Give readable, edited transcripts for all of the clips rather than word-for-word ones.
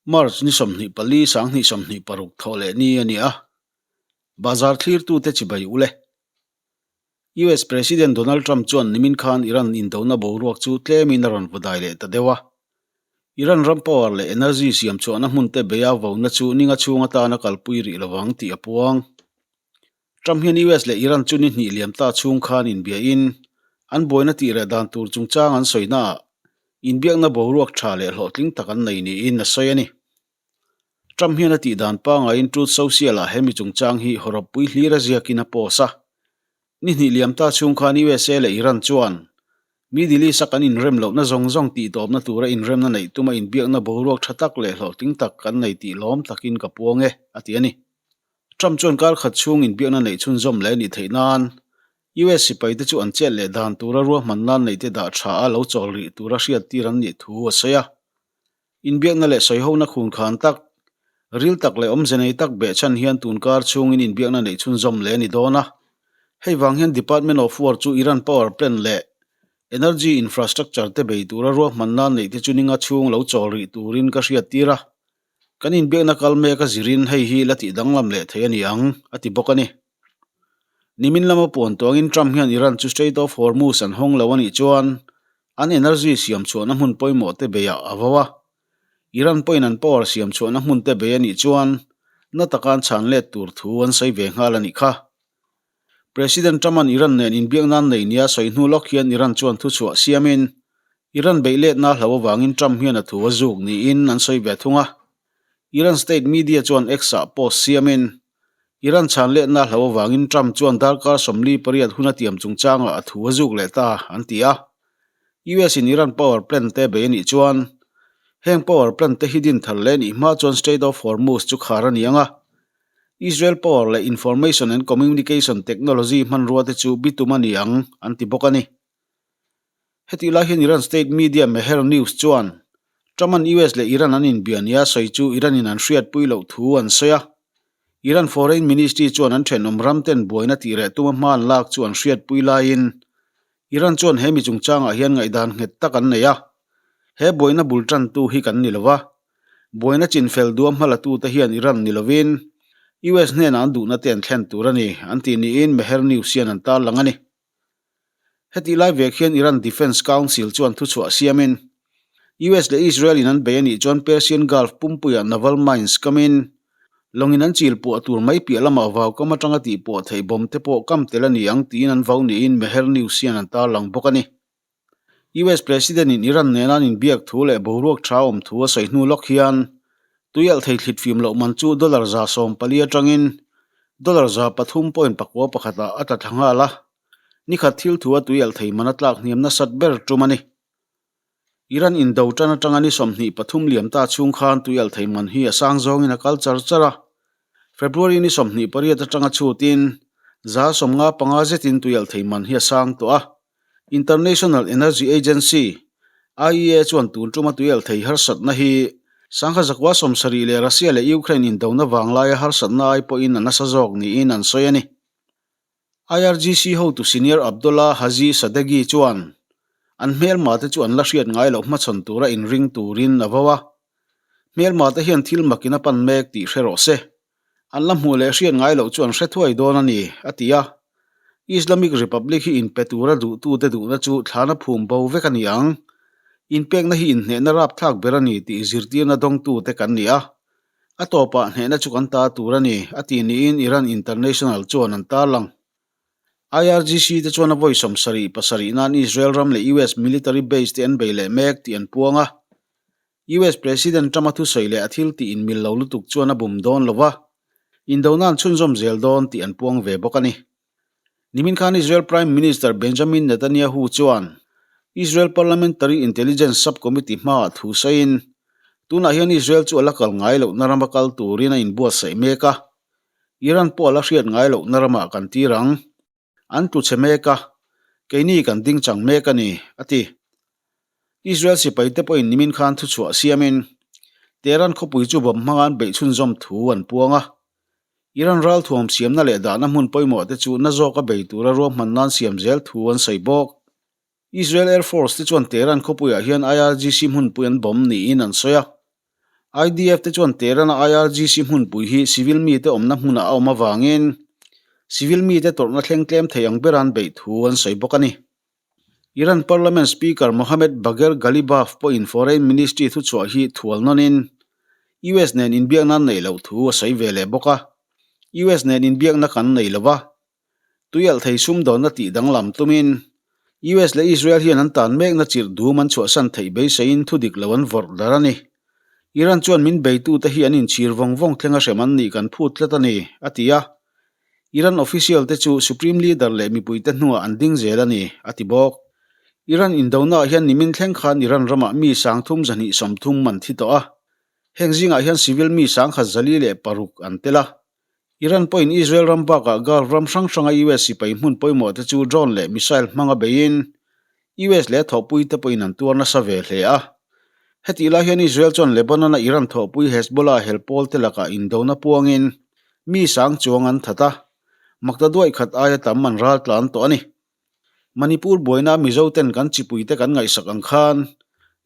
March ni 24 2026 thawh leh ni a ni a, bazar thlirtute chibai u le. US President Donald Trump chuan nimin khan Iran indona boruak chu tlemin a rawn vawdai leh ta deuh a. Iran ram power leh energy siam chhuahna hmunte beia vona chu ninga chhung atana kalpui rih lovang tih a puang. Trump hian US leh Iran chu ni hnih liam ta chhung khan inbiahin an buaina tih reh dan tur chungchang an sawinaah inbiakna boruak tha leh hlawhtling tak an nei niin a sawi a ni. Trump hian a tih dan pangaiin Truth Social-ah he mi chungchang hi hawrawppui hlir a ziakin a post a. Ni hnih liam ta chhung khan USA leh Iran chuan Middle East-a kan inrem lohna zawng zawng tihtawpna tura inremna neih tuma inbiakna boruak tha tak leh hlawhtling tak kan nei tih lawm takin ka puang e, a ti a ni. Trump chuan kar khat chhung inbiakna neih chhunzawm leh a nih theih nan US sipaite chu an chet leh dan tura ruahman nan neihte dah tha a lo chawl rih tura hriattir an nih thu a sawi a. Inbiakna leh sawihona khun khan tak, ril tak leh awmze nei tak behchhan hian tun kar chhungin inbiakna neih chhunzawm leh a ni dawn a. Hei vang hian Department of War chu Iran power plant leh energy infrastructure te bei tura ruahman nan neihte chu ninga chhung lo chawl rih turin ka hriattir a. Kan inbiakna kal mek a zirin hei hi la tih danglam leh thei a ni ang, a ti bawk a ni. Nimin lama puan tuangin Trump hian Iran chu Strait of Hormuz an hawng lo a nih chuan an energy siam chhuahna hmun pawimawh te beiah a vo a. Iran pawhin an power siam chhuahna hmun te bei a nih chuan na taka an chhan let tur thu an sawi ve nghal a nih kha. President Trump-a'n Iran nen inbiak nan nei nia sawi hnu lawk hian Iran chuan thuchhuah siamin Iran beih letna hlo avangin Trump hian a thu a zuk niin an sawi ve thung a. Iran state media chuan X-ah post siamin Iran chhan letna hlo avangin Trump chuan darkar 48 hun a tiam chungchangah a thu a zuk leh ta an ti a. US-in Iran power plant te bei a nih chuan heng power plant te hi din thar leh nih hma chuan Strait of Hormuz chu khar a ni ang a. Israel Power leh Information and Communication Technology hmanrua te chu bitum a ni ang, an ti bawk a ni. Hetih lai hian Iran state media Mehr News chuan Trump-a'n US leh Iran an inbia nia sawi chu Iran-in an hriatpui loh thu an sawi a. Iran Foreign Ministry chuan an thenawm ram ten buaina tih reh tuma hma an lak chu an hriatpui laiin Iran chuan he mi chungchangah hian ngaihdan nghet tak an nei a. He buaina bul tantu hi kan ni lo va, Buaina chinfel duam hmalatute hian Iran ni lovin US hnenah an duhna te an thlen tur a ni, an tih niin Mehr News hian an tarlang a ni. Hetih lai vek hian Iran Defence Council chuan thuchhuah siamin US leh Israel in an bei a nih chuan Persian Gulf pumpuiah naval mines kamin lawngin an chil puah tur mai piah lamah vau kam atanga tihpuah theih bomb te pawh kam tel a ni ang tiin an vau niin Mehr News hian an tarlang bawk a ni. US President in Iran nena an inbiak thu leh boruak tha awm thu a sawi hnu lawk hian tuialh thei thlit fim loh man chu dollar 140 atangin dollar 300.41 ah a tla thla nghal a, nikhat thil thu a tuialh thei man a tlak hniam nasat ber tum a ni. Iran indo tan atanga ni 23 liam ta chhung khan tuialh thei man hi a sang zawngin a kal char char a, February ni 28 atanga chhutin 55 zetin tuialh thei man hi a sang tawh a. International Energy Agency, IEA, chuan tun tuma tuialh thei harsatna hi Sangha zakua 70 leh Russia leh Ukraine indona vanglaia harsatna ai pawhin a nasa zawk niin an sawi a ni. IRGC hotu senior Abdollah Haji Sadeghi chuan an hmelmate chu an la hriat ngai loh hmachhawn tura inring turin a vo a, Hmelmate hian thil makin a pan mek tih hre rawh se. An la hmuh leh hriat ngai loh chu an hre thuai dawn a ni, a ti a. Islamic Republic hi inpe tura duhtute duhna chu thlana phum bo vek a ni ang. Inpekna hi inhnehna rapthlak ber a ni tih zirtirna dawngtute kan ni a. A tawpah hnehna chu kan ta tur a ni, a ti niin Iran International chuan an tarlang. IRGC te chuan a vawi 77 nan Israel ram leh US military base te an bei leh mek tih an puang a. US President Trump-a thusawi leh a thil tih inmil lo lutuk chuan a bum dawn lo va, indona an chhunzawm zel dawn tih an puang ve bawk a ni. Nimin khan Israel Prime Minister Benjamin Netanyahu chuan Israel Parliamentary Intelligence Sub-Committee hmaah thu sawiin, tunah hian Israel chu a la kal ngai lohna rama kal turin a inbuatsaih mek a, Iran pawh a la hriat ngai lohna ramah kan tir ang. An tlu chhe mek a, keini kan ding chang mek a ni, a ti. Israel sipaite pawhin nimin khan thuchhuah siamin Tehran khawpui chu bomb hmanga an beih chhunzawm thu an puang a. Iran ralthuam siamna leh dahna hmun pawimawh te chu na zawka bei tura ruahman nan siam zel thu an sawi bawk. Israel Air Force te chuan Tehran khawpuiah hian IRGC hmunpui an bomb niin an sawi a. IDF te chuan Tehran-a IRGC hmunpui hi civil mite awmna hmunah a awm avangin civil mite tawrhna thleng tlem thei ang bera an beih thu an sawi bawk a ni. Iran Parliament Speaker Mohammad Bagher Ghalibaf pawhin Foreign Ministry thuchhuah hi thual nawnin US nen inbiakna an neih loh thu a sawi ve leh bawk a. US nen inbiakna kan nei lo va, Tuialh thei sumdawnna tih danglam tumin US leh Israel hian an tan mekna chirh dum an chhuahsan theih beiseiin thu dik lo an vawrh dar a ni. Iran chuan min beitute hi an inchhir vawng vawng thleng a hrem an nih kan phut tlat a ni, a ti a. Iran official te chu Supreme Leader leh mipuite hnuah an ding zel a ni, a ti bawk. Iran indonaah hian nimin thleng khan Iran ramah mi 30 230 an thi tawh a. Heng zingah hian civil mi 1106 an tel a. Iran pawhin Israel ram bakah Gulf ram hrang hranga US sipai hmun pawimawh te chu drone leh missile hmanga beiin US leh thawhpui te pawhin an tuar nasa ve hle a. Hetih lai hian Israel chuan Lebanon-a Iran thawhpui Hezbollah hel pawl te lakah indona puangin mi sang chuang an that a, makta duaih khat aia tam an ral tlan tawh a ni. Manipur buaina Mizo ten kan chipui te kan ngaihsak ang khan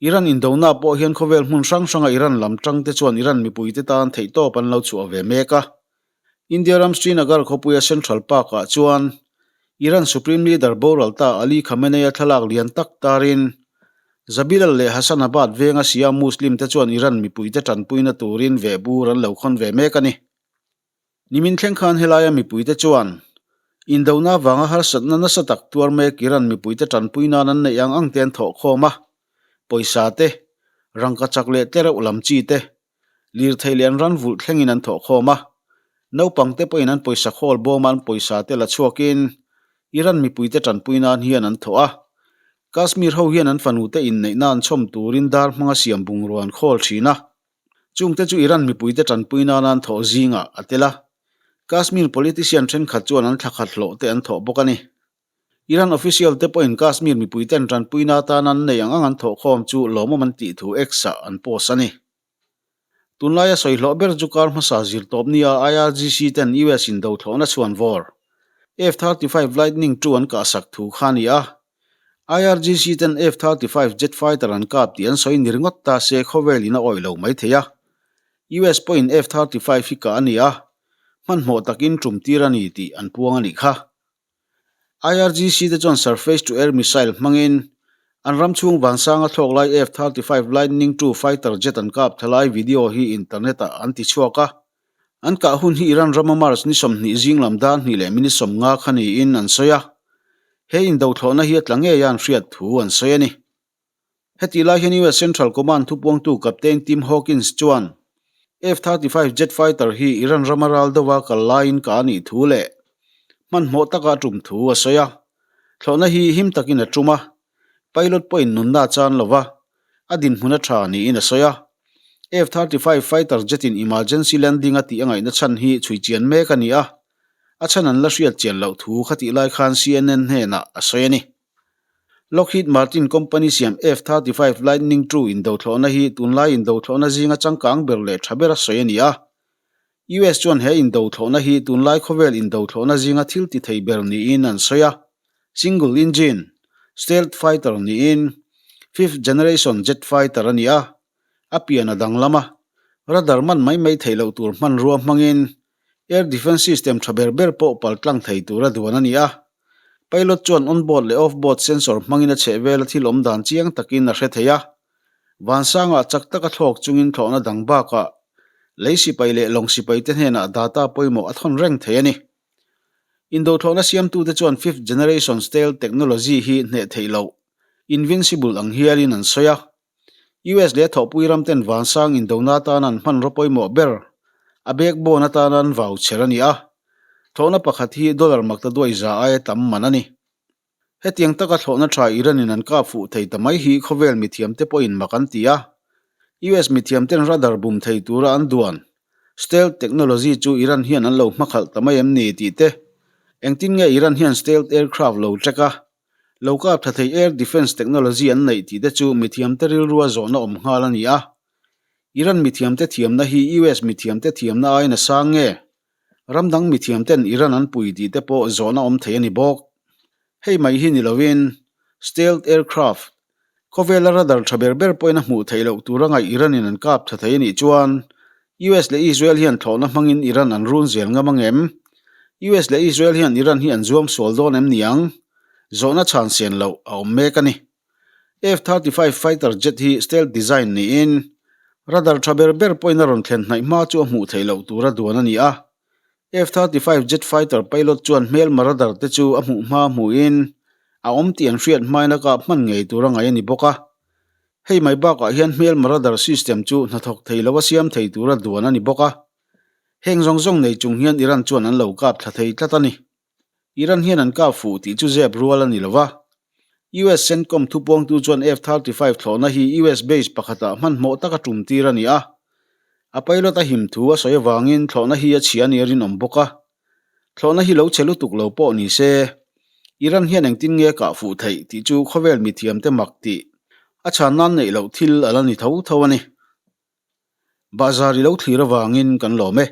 Iran indona pawh hian khawvel hmun hrang hranga Iran lam tang te chuan Iran mipui te tan theihtawp an lo chhuah ve mek a. India ram Srinagar khawpuia Central Park ah chuan Iran Supreme Leader boral ta Ali Khamenei-a thlalak lian tak tarin Zabilal leh Hassanabad venga Shia Muslim te chuan Iran mipui te tanpuina turin vehbur an lo khawn ve mek a ni. Nimin thleng khan helaia mipuite chuan indona avanga harsatna nasa tak tuar mek Iran mipuite tanpui nan an neih ang ang te an thawh khawm a, pawisa te, rangka chak leh tlereuh lam chi te, lirthei leh an ran vulh thlengin an thawh khawm a. Naupang te pawhin an pawisa khawl bawma an pawisa te la chhuakin Iran mipuite tanpui nan hian an thawh a. Kashmir ho hian an fanute inneihna an chhawm turin dar hmanga siam bungrua an khawl thin a. Chungte chu Iran mipuite tanpui nana an thawh zingah a tel a, Kashmir politician thenkhat chuan an thlakhat hlawh te an thawh bawk a ni. Iran official te pawhin Kashmir mipuiten tanpuina atana an neih ang ang an thawhkhawm chu lawmawm an tih thu X-ah an post a ni. Tunlaia sawi hlawh ber chu kar hmasa zirtawp nia IRGC ten US in dothlawhna chhuan vawr F-35 Lightning II an kahsak thu kha a ni a, IRGC ten F-35 jet fighter an kap tih an sawi ni ringawt ta se khawvel in a awih lo mai thei a. US pawhin F-35 hi kah a ni a, hmanhmawh takin tum tir a ni tih an puang a nih kha. IRGC te chuan surface to air missile hmangin an ram chhung vansanga thlawk lai F-35 Lightning II fighter jet an kap tha lai video hi internet ah an ti chhuak a. An kah hun hi Iran rama March ni 20 zing lam dar hnih leh minute 50 kha niin an sawi a. He indothlawhna hi a tla ngei a an hriat thu an sawi a ni. Hetih lai hian US Central Command thupuangtu Captain Tim Hawkins chuan F-35 jet fighter hi Iran rama ral deuha kal laiin kah a nih thu leh hmanhmawh taka a tum thu a sawi a. Thlawhna hi him takin a tum a, Pilot pawhin nunna a chan lo va, a dinhmun a tha niin a sawi a. F-35 fighter jet-in emergency landing a tih a ngaihna chhan hi chhui chian mek a ni a, a chhan an la hriat chian loh thu khatih lai khan CNN hnenah a sawi a ni. Lockheed Martin company siam F-35 Lightning II indothlawhna hi tunlai indothlawhna zinga changkang ber leh tha bera sawi a ni a. US chuan he indothlawhna hi tunlai khawvel indothlawhna zinga thil ti thei ber niin an sawi a. Single engine, stealth fighter niin fifth generation jet fighter a ni a, a pian a danglam a, radar man mai mai theih loh tur hmanrua hmangin air defence system tha ber ber pawh paltlang thei tura duan a ni a. Pilot chuan on-board leh off-board sensor hmangin a chhehvela thil awm dan chiang takin a hre thei a. Vansangah chak taka thlawk chungin thlawhna dang bakah lei sipai leh lawng sipaite hnenah data pawimawh a thawn reng thei a ni. Indothlawhna siamtute chuan fifth generation stealth technology hi hneh theih loh, invincible ang hialin an sawi a. US leh thawhpui ramten vansang indona atana an hmanraw pawimawh ber, a backbone atana an vau chher a ni a. Thlawhna pakhat hi dollar makta duai za aia tam man a ni. Hetiang taka thlawhna tha Iran-in an kap fuh thei ta mai hi khawvel mithiamte pawhin mak an ti a. US mithiamten radar bum thei tura an duan stealth technology chu Iran hian an lo hmakhalh ta mai em ni tih te, engtin nge Iran hian stealth aircraft lo track a, lo kap tha thei air defence technology an neih tih te chu mithiamte rilrua zawhna awm nghal a ni a. Iran mithiamte thiamna hi US mithiamte thiamna aiin a sang nge? Ram dang mithiam ten Iran an pui tih te pawh zawhna awm thei a ni bawk. Hei mai hi ni lovin, stealth aircraft, Khawvela radar tha ber ber pawhin a hmuh theih loh tura ngaih Iran-in an kap tha thei a nih chuan US leh Israel hian thlawhna hmangin Iran an run zel ngam ang em? US leh Israel hian Iran hi an zuam sual dawn em ni ang? Zawhna chhan sen loh a awm mek a ni. F-35 fighter jet hi stealth design niin radar tha ber ber pawhin a rawn thlen hnaih hma chu a hmuh theih loh tura duan a ni a. F-35 jet fighter pilot chuan hmelma radar te chu a hmuh hma hmuhin a awm tih an hriat hmain a kap hman ngei tur a ngaih a ni bawk a. Hei mai bakah hian hmelma radar system chu hnathawk thei lo a siam thei tura duan a ni bawk a. Heng zawng zawng nei chung hian Iran chuan an lo kap thla thei tlat a ni. Iran hian an kap fuh tih chu zep rual a ni lo va. US CENTCOM thupuangtu chuan F-35 thlawhna hi US base pakhatah hmanhmawh taka tum tir a ni a. A pilot a him thu a sawi avangin thlawhna hi a chhia a nih a rinawm bawk a. Thlawhna hi lo chhe lutuk lo pawh ni se, Iran hian engtin nge kah fuh theih tih chu khawvel mithiamte mak tih a chhan nan neih loh thil a la ni tho tho a ni. Bahzar i lo thlir avangin kan lawm e.